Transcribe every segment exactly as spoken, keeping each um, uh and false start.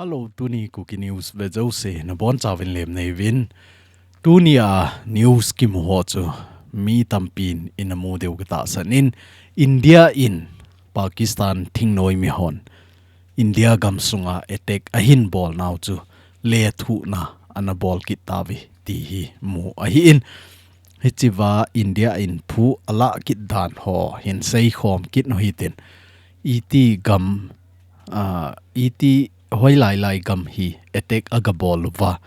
Hello, tuni Kuki News ve jouse nabonchauvin lemna neiyuvin. Tunia news kimu ho chu mi tampin ina mu diu katahsan in, India in Pakistan thingnoi mihon India gamsunga attack ahin bolnau chu lethuhna ana bol kit tauve ti hi mu ahin. Hichea India in phu alah kit dan ho hin seikhom kit u hitin. Iti gam, ah, iti hoilai lai gam hi attack agabol uva,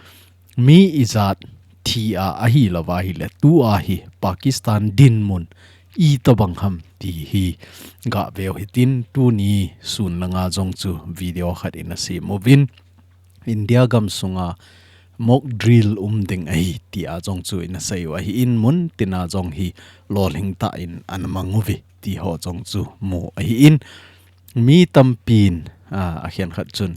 mi ijat thi a ahilouva ahile, tua hi Pakistan dinmun itobang ham ti hi gaveu hitin, tuni sun langa jong chu video khat ina sem uvin. India gamsunga mock drill um ding ahi tia jong chu ina seiu ahin, muntina jong hi lolhing tah in ana mang uve ti ho jong chu mu ahin. Mi tampin, ah, akhenkhat chun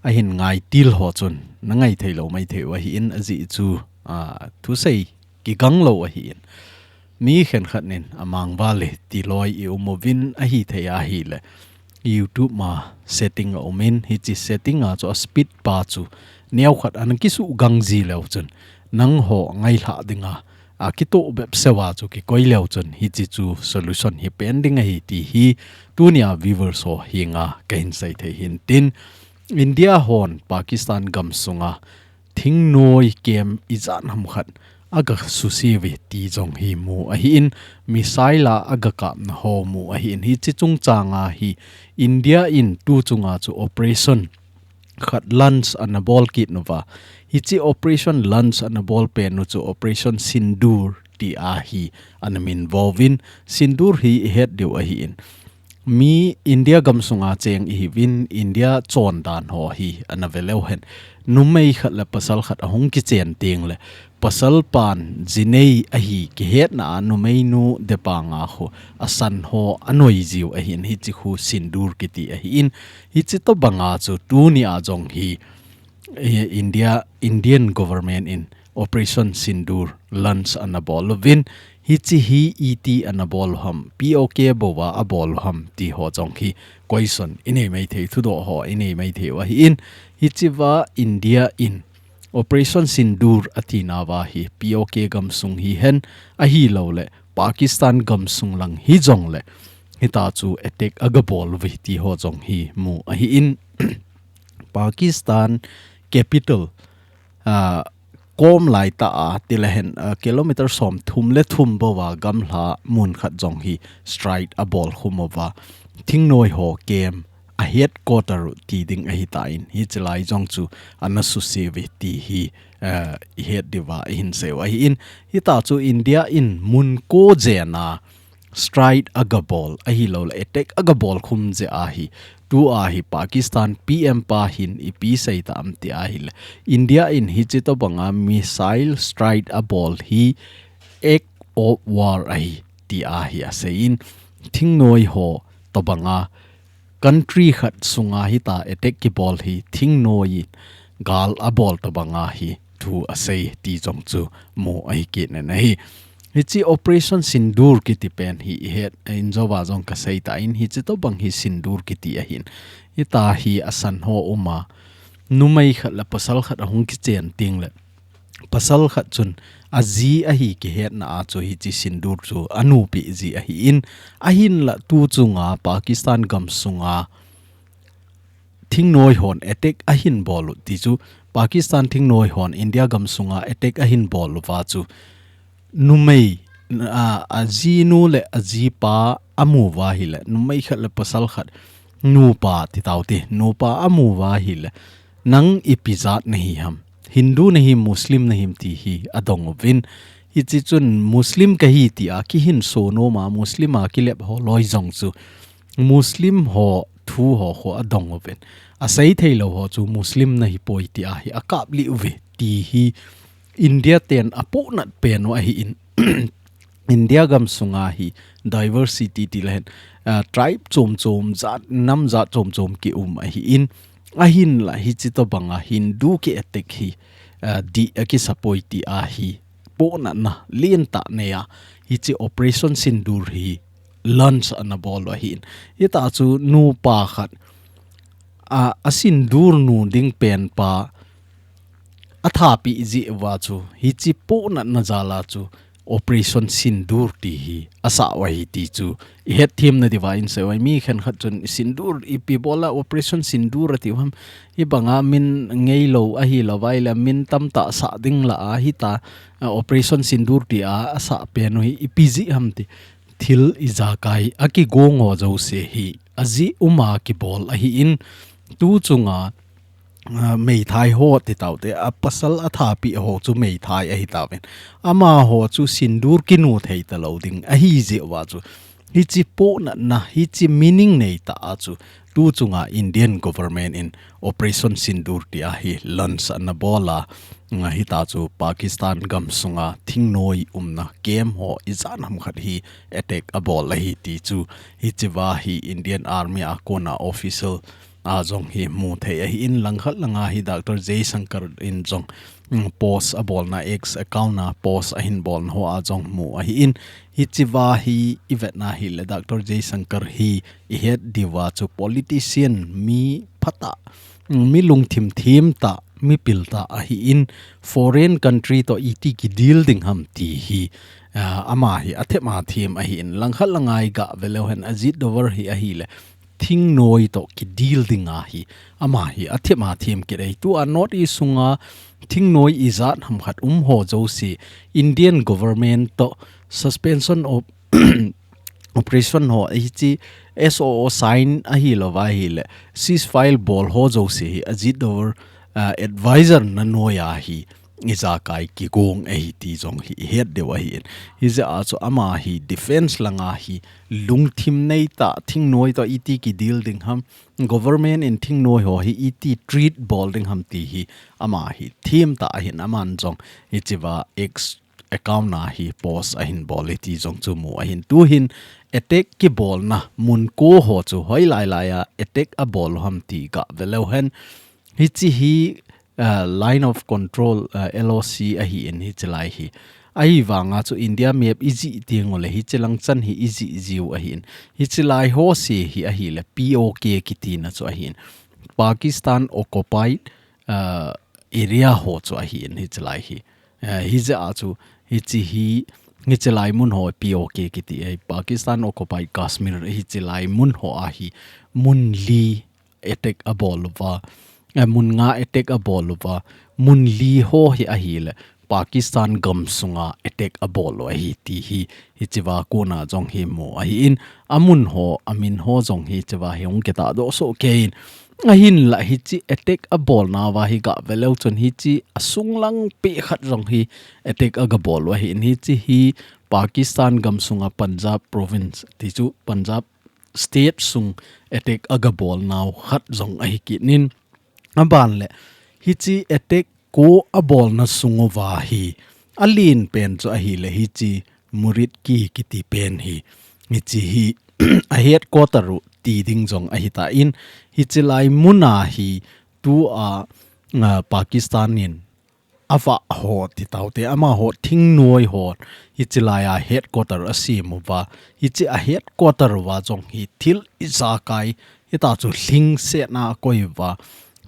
ahin ngaitil ho chun nangai theilou maithei u ahin, ajeh chu, ah, thusei kigang lou ahin. Mi khenkhat nin amang vale ti loi i um uvin, ahithei ahile YouTube ma setting aumin, hiche setting a chu a speed pa chu neokhat ana kisugang ji leu chun nangho ngailhah dinga akitoh bep seuva chu kikoi leu chun hiche chu solution hi pen ding ahi ti hi tunia viewers ho henga kahin seithei hintin, India hon Pakistan gamsunga thingnoi camp ijat ham khat aga suse uve ti jong hi mu ahin, missile a aga kapna ho mu ahin. Hiche chungchanga hi India in tu chunga chu operation khat launch ana bol kit uva. Hiche operation launch ana bol pen u chu Operation Sindoor tia hi ana minvo uvin, Sindoor hi ihet diu ahin. Mi India gamsunga cheng ihiuvin, India chondan ho hi ana ve leu hen. Numei khat le pasal khat ahung kichen teng le, pasal pan jinei ahi kihetna a numeinu depanga khu asan ho anoi jiu ahin, hiche khu Sindoor kiti ahin. Hiche tobanga chu tunia jong hi, eh, India, Indian government in Operation Sindoor launch ana bol uvin, hiche hi iti ana bol u ham, P O K bouva abol u ham ti ho jong hi question inei maithei, thudoh ho inei maithei u ahin. Hichea India in Operation Sindoor atinauva hi P O K gamsung hihen, ahilouleh Pakistan gamsung lang hijongle hitia chu attack aga bol uve ti ho jong hi mu ahin. Pakistan capital, ah, kom laitah a, tile hen, ah, kilometer somthum le thum bouva gamla mun khat jong hi strike abol khum uva, thingnoi ho camp, a headquarter u ti ding ahitan, hiche lai jong chu ana suse uve ti hi, ah, ihet diuva ihin seiu ahin. Hitia chu India in mun ko jena strike aga bol, ahilouleh attack aga bol khum jeh ahi. Tua hi Pakistan P M pa hin ipi asei tam ti ahile, India in hiche tobanga missile strike abol hi act of war ahi ti ahi aseiyin, thingnoi ho tobanga country khat sunga hitia attack kibol hi thingnoi in gal abol tobanga hi thu asei ti jong chu mu ahi kit in ahi. Hiche Operation Sindoor kiti pen hi ihet, injouva jong kasei tan, hiche tobang hi Sindoor kiti ahin. Hitia hi asan ho uma, numei khat le pasal khat ahung kichen teng le, pasal khat chun aji ahi kihetna a chu hiche Sindoor chu anu peh ji ahin, ahinla tu chunga Pakistan gamsunga thingnoi hon attack ahin bol u ti chu, Pakistan thingnoi hon India gamsunga attack ahin bol uva chu, numei, a, ajinu le ajipa amu uva ahile, numei khat le pasal khat, nupa ti taute, nupa amu uva ahile, nang ipi jat nahi ham, Hindu nahim, Muslim nahim ti hi adong uvin. Hiche chun Muslim kahi tia kihinso nom a, Muslim a kilep ho loi jong chu Muslim ho thu ho khu adong uvin. Asei theilou ho chu Muslim nahipoi tia hi akaplih uve ti hi India ten apohnat pen u ahin. India gamsunga hi diversity tile hen, ah, tribe chom chom, jat, nam jat chom chom kium ahin. Ahinla hiche tobanga Hindu ki attack hi, ah, dih akisapoi tia hi pohnatna lentah neiya hiche Operation Sindoor hi launch ana bol u ahin. Hitia chu nupa khat a, a sindur nu ding pen pa a thapi ji uva chu, hichi pohnatna jal a chu Operation Sindoor ti hi a sa uva hi ti chu i het thim na diuva in sei uva, mi khen khat chun Sindoor ipi bol a Operation Sindoor a ti ham, hi banga min ngei lo ahi lo vai le min tam ta sa ding la a hi ta, a, Operation Sindoor ti a, a sa pen u hi ipi ji ham ti. Thil ijakai a kigong ho jouse hi a ji um a kibol ahi in, tu chunga, a, meithai ho ti tau te, a pasal a thapi ho chu meithai ahi tauvin. Amaho chu sindur kinu thei ta lo ding ahi jeh uva chu. Hichi pohnatna, hichi meaning nei ta a chu. Tu chunga Indian government in Operation Sindoor ti a hi launch ana bol a. Nga hi ta chu Pakistan gam sunga thingnoi umna camp ho ijat ham khat hi attack a bol ahi ti chu. Hichi uva hi Indian Army a kona official a jong hi mu thei ahi in, langkhat langa hi Doctor Jaishankar in jong, mm, post a bolna X account a post a hin bolna ho a jong mu ahi in, hichi uva hi i vetna hi le Doctor Jaishankar hi i het diuva chu politician mi phatah, mm, mi lungthim thim tah, mi pil tah ahi in, foreign country to iti ki deal ding ham ti hi, ah, ama hi a them a them ahi in, langkhat langa i ga ve leu hen Ajit Doval hi ahi le, thingnoi to ki deal ding ahi, ama hi a them a them kit ahi. Tu a North East sunga thingnoi ijat ham khat um ho jouse Indian government to suspension of operation ho hichi S O O sign ahi lo va hi le ceasefire bol ho jouse hi Ajit Doval, ah, advisor na noi a hi ijakai kigong ahi ti jong hi i het diu ahi in. Hijeh a chu ama hi defense langa hi lungthim nei tah, thingnoi to iti ki deal ding ham, government in thingnoi ho hi iti treat bol ding ham ti hi ama hi them tah ahin, aman jong hichi uva X account a hi post a hin bol e ti jong chu mu ahin. Tu hin attack kibolna mun ko ho chu hoilai lai a attack a bol ham ti ga ve leu hen. Hichi hi, ah, line of control, ah, L O C ahi in hichi lai hi. Ahivanga chu India map i jih teng u le hichi lang chan hi i jih jiu ahi in. Hichi lai ho se hi ahi le P O K kiti na chu ahi in. Pakistan occupied, ah, area ho chu ahi in hichi lai hi. Ah, hijeh a chu hichi hi, hichi lai mun ho P O K kiti ahi, Pakistan occupied Kashmir hichi lai mun ho a hi mun li attack a bol uva, eh, mun nga attack a bol uva, mun li ho hi ahi le Pakistan gam sunga attack a bol u ahi ti hi, hichi uva kona jong hi mu ahi in, a mun ho, a min ho jong hichi uva hi hung kitah doh soh kei in, ahin la hichi attack a bolna uva hi ga ve leu chun hichi a sunglang pe khat jong hi attack a ga bol u ahi in, hichi hi Pakistan gam sunga Punjab province ti chu Punjab state sung attack a ga bol nau khat jong ahi kit in, aban le hichi attack ko a bolna sung uva hi a len pen chu ahi le hichi Murid ki kiti pen hi, hichi hi a headquarter u ti ding jong ahi ta in, hichi lai mun a hi tu a, ah, Pakistan in a vah ho ti tau te, amaho thingnoi ho hichi lai a headquarter a sem uva, hichi a headquarter uva jong hi thil ijakai, hita chu lhingsetna a koi uva,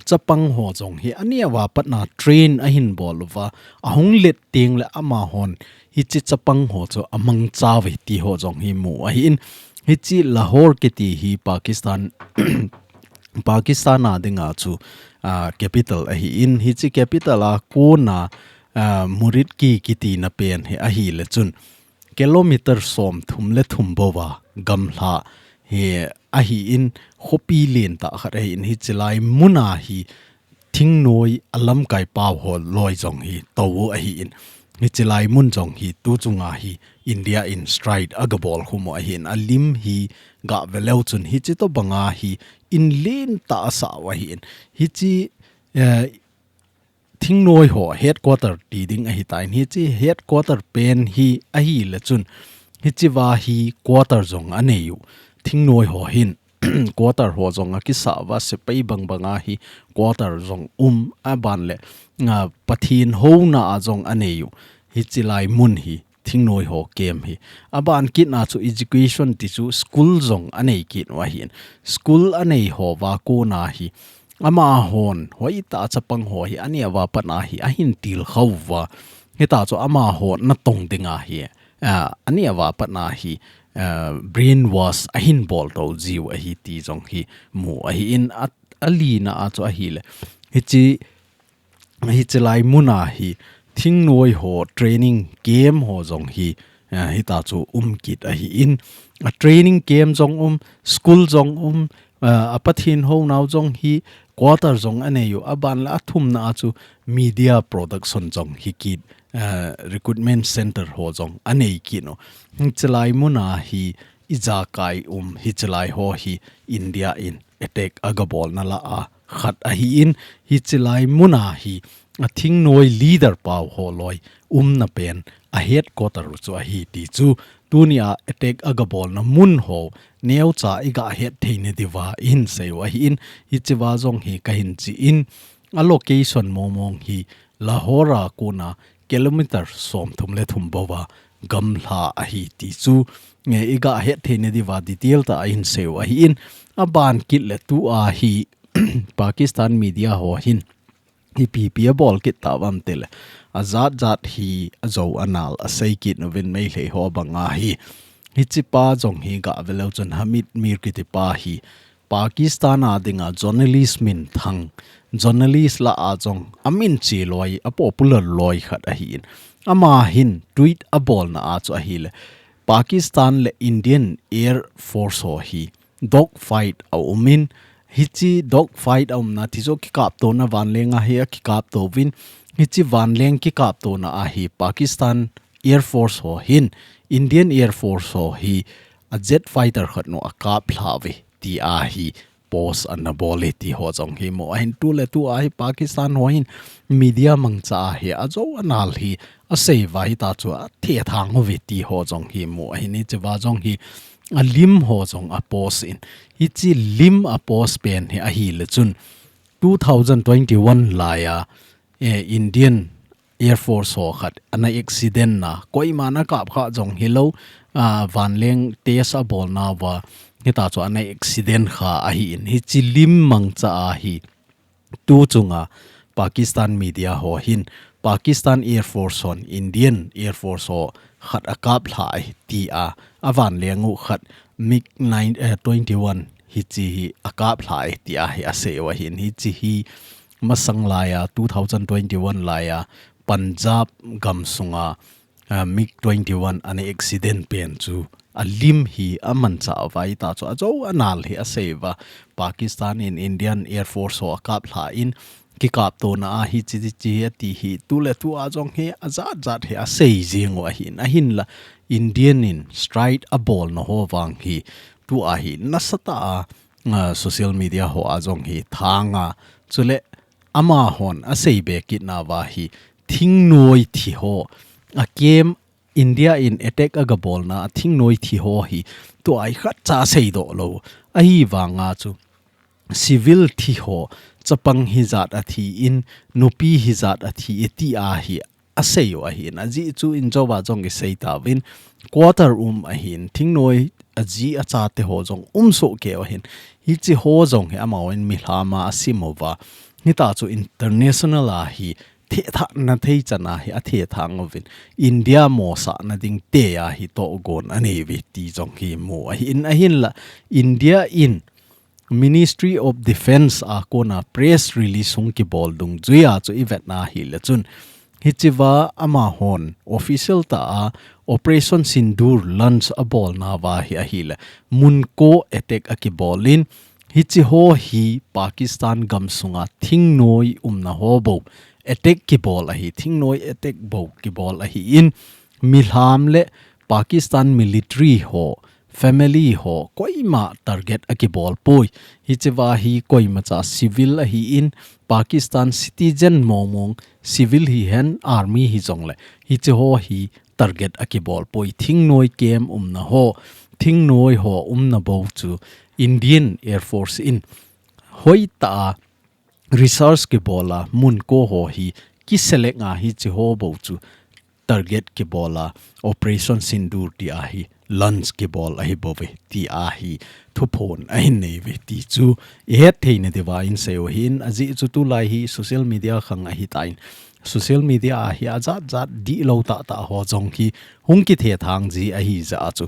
chapang ho jong hi a neo a patna train a hin bol uva, a hung let teng le amahon hichi chapang ho chu a mangcha uve ti ho jong hi mu ahi in, hichi Lahore kiti hi Pakistan Pakistan a dinga chu, ah, capital ahi in, hichi capital a kona, ah, Murid ki kiti na pen hi ahi le chun kilometer som thum le thum bou a gamla hi ahi in, khopi len tah khat ahi in, hichi lai mun a hi thingnoi a lamkai pau ho loi jong hi tou ahi in, hichi lai mun jong hi tu chunga hi India in strike a ga bol khum u ahi in, a lim hi ga ve leu chun hichi to banga hi in len tah a sa u ahi in, hichi, eh, thingnoi ho headquarter ti ding ahi ta in, hichi headquarter pen hi ahi le chun hichi uva hi quarter jong a nei u, thingnoi ho hin quarter ho jong a kisa uva, sepai bang banga hi quarter jong um, aban le, ah, Pathen houna a jong a nei u, hichi lai mun hi thingnoi ho camp hi. Aban kit na chu education ti chu school jong a nei kit u ahi in, school a nei ho uva kona hi Amahon hoitah a chapang ho hi aneo a pat a hi ahin tilkhou uva. Hita chu amaho natong dinga hi, ah, aneo a pat a hi, ah, brainwash ahin bolto jiu ahi ti jong hi mu ahin, a, alina a chu ahile. Hiche, hiche lai muna hi thingnoi ho training camp ho jong hi, ah, hita chu um kit ahin. A training camp jong um, school jong um, ah, a Pathen hounau jong hi quarter jong anei u, aban le athumna a chu media production jong hi kit, ah, recruitment center ho jong anei kit u. Hiche lai muna hi ijakai um, hiche lai ho hi India in attack agabolna lah a khat ahin, hiche lai muna hi a thingnoi leader pau ho loi umna pen a headquarter u chu ahi ti chu tunia attack agabolna mun ho neocha iga het theina diuva ihin sei u ahin, hiche va jong hi kahin chi in, a location mong mong hi Lahore a kona kilometer somthum le thum bouva gamla ahi ti chu, eh, iga het theina diuva detail tah a ihin sei u ahin, aban kit le tua hi Pakistan media ho hin ipi ipi abol kit tauvam tile, ajat jat hi ajo anal asei kit uvin, Meitei ho banga hi. Hiche pa jong hi gave leu chun Hamid Mir kiti pa hi Pakistan a dinga journalist minthang, journalist lah a jong amin che loi, a popular loi khat ahin. Ama hin tweet abolna a chu ahile, Pakistan le Indian Air Force ho hi dog fight aumin, hiche dog fight aumna ti chu kikaptona vanleng a hi akikaptouvin, hiche vanleng kikaptona a hi Pakistan Air Force ho hin Indian Air Force ho hi a jet fighter khat nu akaplha uve ti a hi post ana bol e ti ho jong hi mu ahin, tu le tua hi Pakistan ho hin media mangcha a hi ajo anal hi asei uva, hita chu athethang uve ti ho jong hi mu ahin, hiche va jong hi alim ho jong apost in, hiche lim apost pen hi ahile chun two thousand twenty-one lai a, eh, Indian Air Force ho khat ana accident na, koiman akap kha jong hilou, ah, vanleng test abolna uva, hita chu ana accident kha ahin, hiche lim mangcha a hi tu chunga Pakistan media ho hin Pakistan Air Force hon Indian Air Force ho khat akaplha e ti a, avanleng u khat MiG nine, eh, twenty-one hiche hi akaplha e ti a hi asei u ahin, hiche hi masang lai a two thousand twenty-one lai a Punjab gamsunga, ah, MiG twenty-one ana accident pen chu alim hi amancha uva, hita chu ajo anal hi asei uva, Pakistan in Indian Air Force ho akaplha in kikaptona a hiche hiche hi ati hi, tu le tua jong hi ajat jat hi asei jing u ahin, ahinla Indian in strike abolna ho vang hi tua hi nasatah a, ah, social media ho a jong hi thang a, chule amahon asei be kitna uva hi thingnoi thi ho, a camp India in attack agabolna a thingnoi thi ho hi tua hi khatcha asei doh lou. Ahivanga chu civil thi ho, chapang hijat athi in, nupi hijat athi e ti a hi asei u ahin, ajeh chu in jouva jong isei tauvin, quarter um ahin, thingnoi aji achate ho jong um soh kei u ahin, hiche ho jong hi amahon milham a asim uva, hita chu international a hi thethangna thei chan a hi athethang uvin, India mosahna ding te a hi tohgon anei uve ti jong hi mu ahin, ahinla India in Ministry of Defence a kona press release hung kibol dungjui a chu ivetna hile chun, hiche va amahon official tah a Operation Sindoor launch abolna uva hi ahile, mun ko attack akibol in, hiche ho hi Pakistan gamsunga thingnoi umna ho bou attack kibol ahi, thingnoi attack bou kibol ahin, milham le Pakistan military ho, family ho, koima target akibol poi. Hiche va hi koimacha civil ahin, Pakistan citizen mong mong, civil hihen, army hijongle, hiche ho hi target akibol poi. Thingnoi camp umna ho, thingnoi ho umna bou chu Indian Air Force in hoitah a research kibol a, mun ko ho hi kiselect a, hiche ho bou chu target kibol a, Operation Sindoor ti a hi launch kibol ahi bouve, ti ahi thuphon ahin nei uve ti chu i het theina diuva in seiu ahin, ajeh chu tulai hi social media khang ahi tan, social media a hi ajat jat dihlou tah tah ho jong hi hung kithethang ji ahi jeh a chu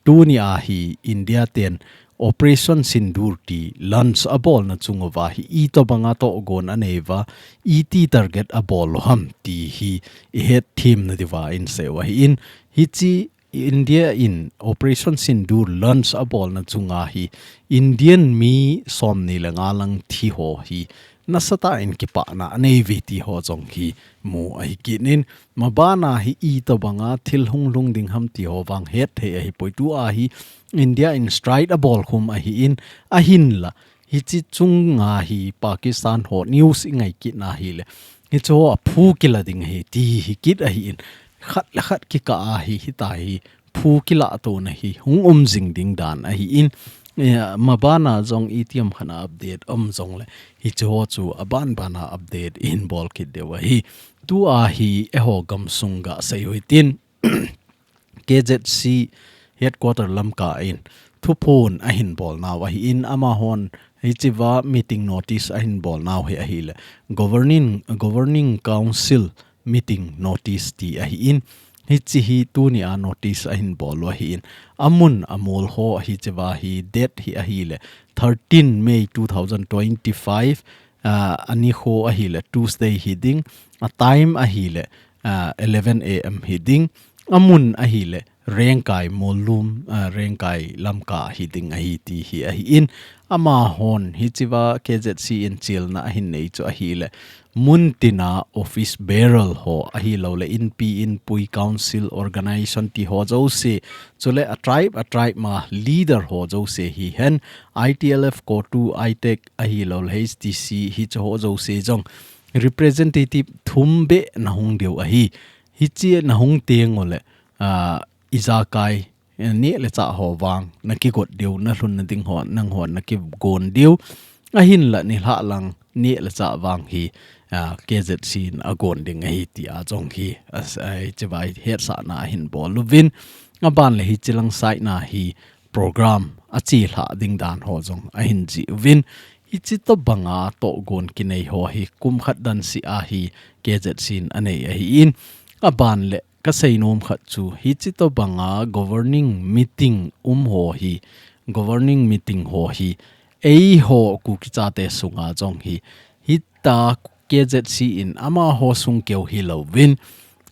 tuni a hi India ten Operation Sindoor ti launch abolna chung uva hi itobanga tohgon anei uva, iti target abol u ham ti hi i het themna diuva in seiu ahin, hiche India in Operation Sindoor launch abolna chunga hi Indian mi somni le nga lang thi ho hi nasatah in kipana anei uve ti ho jong hi mu ahi kit in, mabana hi itobanga thil hung lhung ding ham ti ho vang het thei ahipoi, tua hi India in strike abol khum ahin, ahinla hiche chunga hi Pakistan ho news i ngai kit na hile, hiche ho a phu kila ding ahi ti hi kit ahin, khat le khat kikah a hi hitia hi phu kila tona hi hung um jing ding dan ahin, eh, mabana jong itiham khat a update um jongle, hiche ho chu aban bana update i hin bol kit diu ahi. Tua hi eiho gamsung gasei u hitin, K Z C headquarter Lamka in thuphon ahin bol nau ahin, amahon hichea meeting notice ahin bol nau hi ahile, governing, governing council meeting notice ti ahin, hiche hi tuni a notice ahin bol u ahin, amun amol ho hichea hi date hi ahile thirteen May two thousand twenty-five, ah, ani ho ahile Tuesday hi ding, a time ahile, ah, eleven A M hi ding, amun ahile Rengkai Mollum, ah, Rengkai Lamka hi ding ahi ti hi ahin, amahon hichea K Z C in chelna ahin nei chu ahile, mun tina office bearer ho ahilouleh inpi inpui council organization ti ho jouse, chule a tribe a tribe ma leader ho jouse hihen, I T L F, CoTU, ITEC ahilouleh H T C hiche ho jouse jong representative thum beh nahung diu ahi. Hiche nahung teng uleh, ah, ijakai, eh, neh le chah ho vang nakigot diu, nalhunna ding ho, nangho nakigon diu. Ahinla nilhah lang neh le chah vang hi, ah, K Z C in agon ding ahi tia jong hi, as-, ai, hichea hi hetsahna ahin bol uvin. Aban le hiche lang side na hi program achelhah ding dan ho jong ahin jih uvin. Hiche tobanga tohgon kinei ho hi kum khat dan seh a hi K Z C in anei ahin. Aban le kasei nom khat chu hiche tobanga governing meeting um ho hi, governing meeting ho hi, eiho Kuki chate sunga jong hi, hitia K Z C in amaho sung keu hilouvin,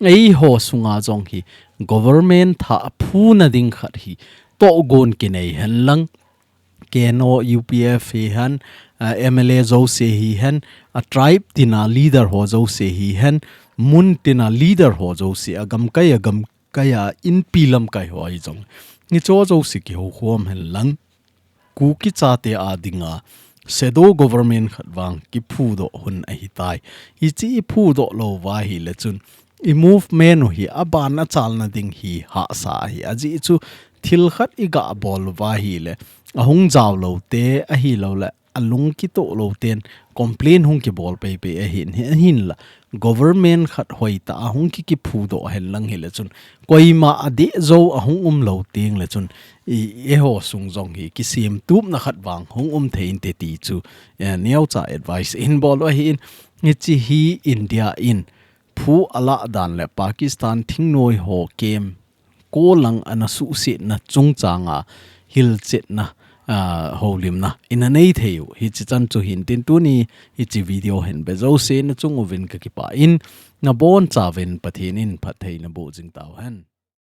eiho sunga jong hi government thah phuna ding khat hi tohgon kinei hen lang, K N O U P F hihen, ah, M L A jouse hihen, a tribe tina leader ho jouse hihen, mun tina leader ho jouse, agamkai, agamkai a inpi lamkai ho hi jong, hiche ho jouse kihoukhom hen lang, Kuki chate a dinga shadow government khat vang kiphudoh hun ahitai. Hiche iphudoh lou uva ahile chun, i movement u hi aban achalna ding hi hahsa ahi. Ajeh chu thil khat igah bol uva ahile, ahung jao loute ahilouleh alung kitoh louten complain hung kibol peipei ahin, hi ahinla government khat hoitah a hung ki, kiphudoh hen lang hile chun, koima adeh jou ahung um lou teng le chun, i, eiho sung jong hi kisemtupna khat vang hung um thei inte ti chu, eh, neocha advice ihin bol u ahin, hiche hi India in phu alah dan le Pakistan thingnoi ho kem kolang ana suhsetna chungchanga hilchetna, ah, houlimna ina nei thei u. Hiche chan chu hintin tuni hiche video hin ve jouse nachung uvin kakipah in, nabonchauvin Pathen in phatthei naboh jing tauhen.